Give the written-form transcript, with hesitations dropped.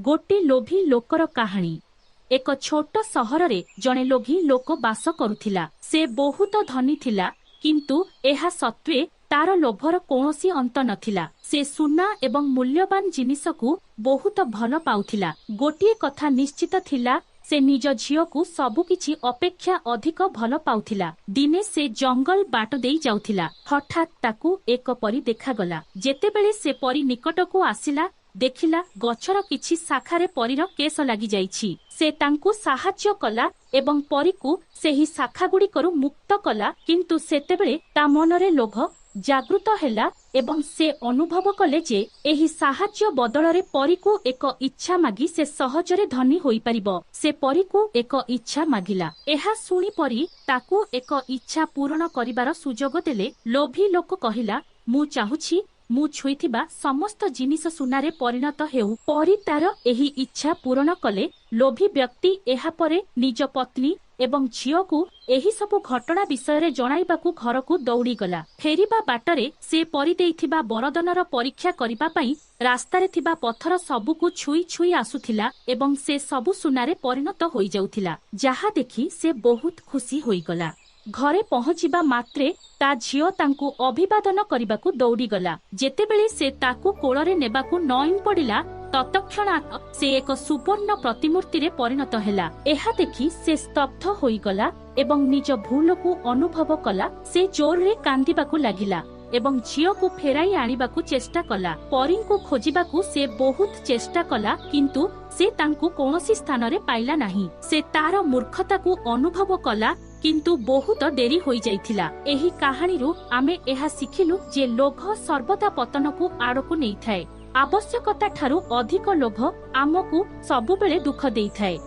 ଗୋଟି ଲୋଭୀ ଲୋକର କାହାଣୀ। ଏକ ଛୋଟ ସହରରେ ଜଣେ ଲୋଭୀ ଲୋକ ବାସ କରୁଥିଲା। ସେ ବହୁତ ଧନୀ ଥିଲା, କିନ୍ତୁ ଏହା ସତ୍ତ୍ୱେ ତାର ଲୋଭର କୌଣସି ଅନ୍ତ ନଥିଲା। ସେ ସୁନା ଏବଂ ମୂଲ୍ୟବାନ ଜିନିଷକୁ ବହୁତ ଭଲ ପାଉଥିଲା। ଗୋଟିଏ କଥା ନିଶ୍ଚିତ ଥିଲା, ସେ ନିଜ ଝିଅକୁ ସବୁକିଛି ଅପେକ୍ଷା ଅଧିକ ଭଲ ପାଉଥିଲା। ଦିନେ ସେ ଜଙ୍ଗଲ ବାଟ ଦେଇ ଯାଉଥିଲା। ହଠାତ୍ ତାକୁ ଏକ ପରୀ ଦେଖାଗଲା। ଯେତେବେଳେ ସେ ପରୀ ନିକଟକୁ ଆସିଲା, ଦେଖିଲା ଗଛର କିଛି ଶାଖାରେ ପରୀର କେଶ ଲାଗିଯାଇଛି। ସେ ତାଙ୍କୁ ସାହାଯ୍ୟ କଲା ଏବଂ ପରୀକୁ ସେହି ଶାଖାଗୁଡ଼ିକରୁ ମୁକ୍ତ କଲା, କିନ୍ତୁ ସେତେବେଳେ ତା ମନରେ ଲୋଭ ଜାଗୃତ ହେଲା ଏବଂ ସେ ଅନୁଭବ କଲେ ଯେ ଏହି ସାହାଯ୍ୟ ବଦଳରେ ପରୀକୁ ଏକ ଇଚ୍ଛା ମାଗି ସେ ସହଜରେ ଧନୀ ହୋଇପାରିବ। ସେ ପରୀକୁ ଏକ ଇଚ୍ଛା ମାଗିଲା। ଏହା ଶୁଣି ପରୀ ତାକୁ ଏକ ଇଚ୍ଛା ପୂରଣ କରିବାର ସୁଯୋଗ ଦେଲେ। ଲୋଭୀ ଲୋକ କହିଲା, ମୁଁ ଚାହୁଁଛି ମୁଁ ଛୁଇଁଥିବା ସମସ୍ତ ଜିନିଷ ସୁନାରେ ପରିଣତ ହେଉ। ପରୀ ତାର ଏହି ଇଚ୍ଛା ପୂରଣ କଲେ। ଲୋଭୀ ବ୍ୟକ୍ତି ଏହାପରେ ନିଜ ପତ୍ନୀ ଏବଂ ଝିଅକୁ ଏହିସବୁ ଘଟଣା ବିଷୟରେ ଜଣାଇବାକୁ ଘରକୁ ଦୌଡ଼ିଗଲା। ଫେରିବା ବାଟରେ ସେ ପରୀ ଦେଇଥିବା ବରଦାନର ପରୀକ୍ଷା କରିବା ପାଇଁ ରାସ୍ତାରେ ଥିବା ପଥର ସବୁକୁ ଛୁଇଁ ଛୁଇଁ ଆସୁଥିଲା ଏବଂ ସେ ସବୁ ସୁନାରେ ପରିଣତ ହୋଇଯାଉଥିଲା, ଯାହା ଦେଖି ସେ ବହୁତ ଖୁସି ହୋଇଗଲା। ଘରେ ପହଞ୍ଚିବା ମାତ୍ରେ ତା ଝିଅ ତାଙ୍କୁ ଅଭିବାଦନ କରିବାକୁ ଦୌଡ଼ିଗଲା। ଯେତେବେଳେ ସେ ତାକୁ କୋଳରେ ନେବାକୁ ନଇଁ ପଡ଼ିଲା, ତତକ୍ଷଣାତ୍ ସେ ଏକ ସୁବର୍ଣ୍ଣ ପ୍ରତିମୂର୍ତ୍ତିରେ ପରିଣତ ହେଲା। ଏହା ଦେଖି ସେ ସ୍ତବ୍ଧ ହୋଇଗଲା ଏବଂ ନିଜ ଭୁଲକୁ ଅନୁଭବ କଲା। ସେ ଜୋରରେ କାନ୍ଦିବାକୁ ଲାଗିଲା ଏବଂ ଝିଅକୁ ଫେରାଇ ଆଣିବାକୁ ଚେଷ୍ଟା କଲା। ପରୀଙ୍କୁ ଖୋଜିବାକୁ ସେ ବହୁତ ଚେଷ୍ଟା କଲା, କିନ୍ତୁ ସେ ତାଙ୍କୁ କୌଣସି ସ୍ଥାନରେ ପାଇଲା ନାହିଁ। ସେ ତାର ମୂର୍ଖତାକୁ ଅନୁଭବ କଲା, କିନ୍ତୁ ବହୁତ ଡେରି ହୋଇଯାଇଥିଲା। ଏହି କାହାଣୀରୁ ଆମେ ଏହା ଶିଖିଲୁ ଯେ ଲୋଭ ସର୍ବଦା ପତନକୁ ଆଡ଼କୁ ନେଇଥାଏ। ଆବଶ୍ୟକତା ଠାରୁ ଅଧିକ ଲୋଭ ଆମକୁ ସବୁବେଳେ ଦୁଃଖ ଦେଇଥାଏ।